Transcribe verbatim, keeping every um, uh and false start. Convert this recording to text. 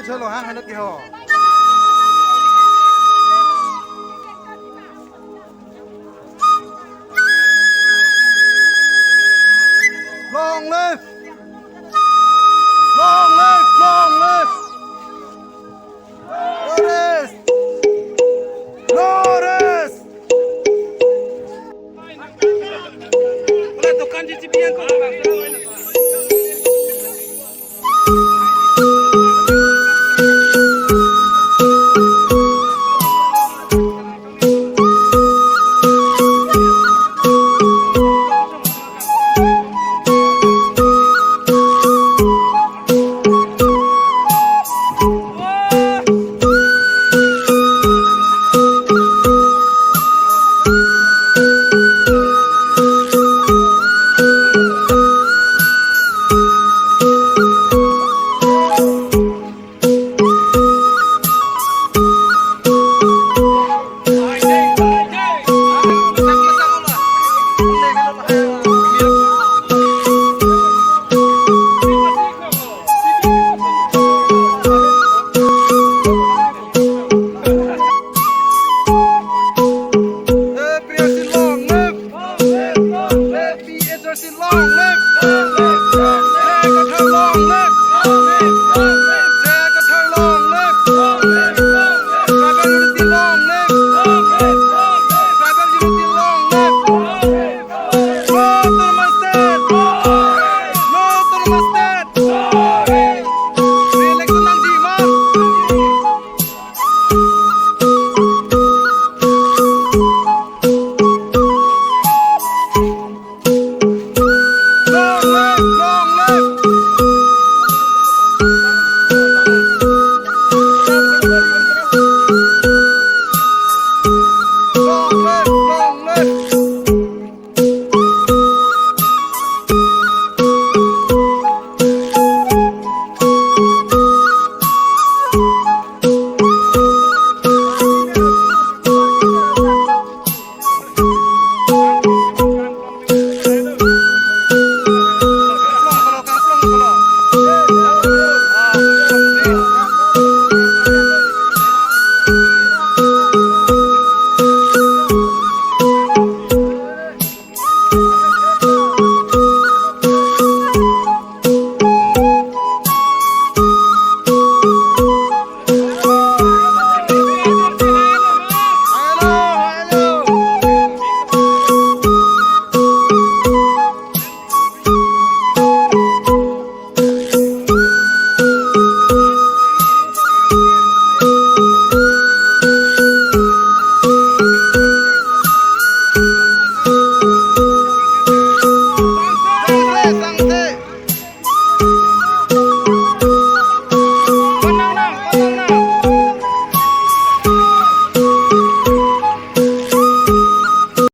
Chalo, ha, hanat ke ho. Long live! Long live! Long live! No rest! No rest! A P H L C long live! Long live! A P H L C long live! Long live! Long live! Long live!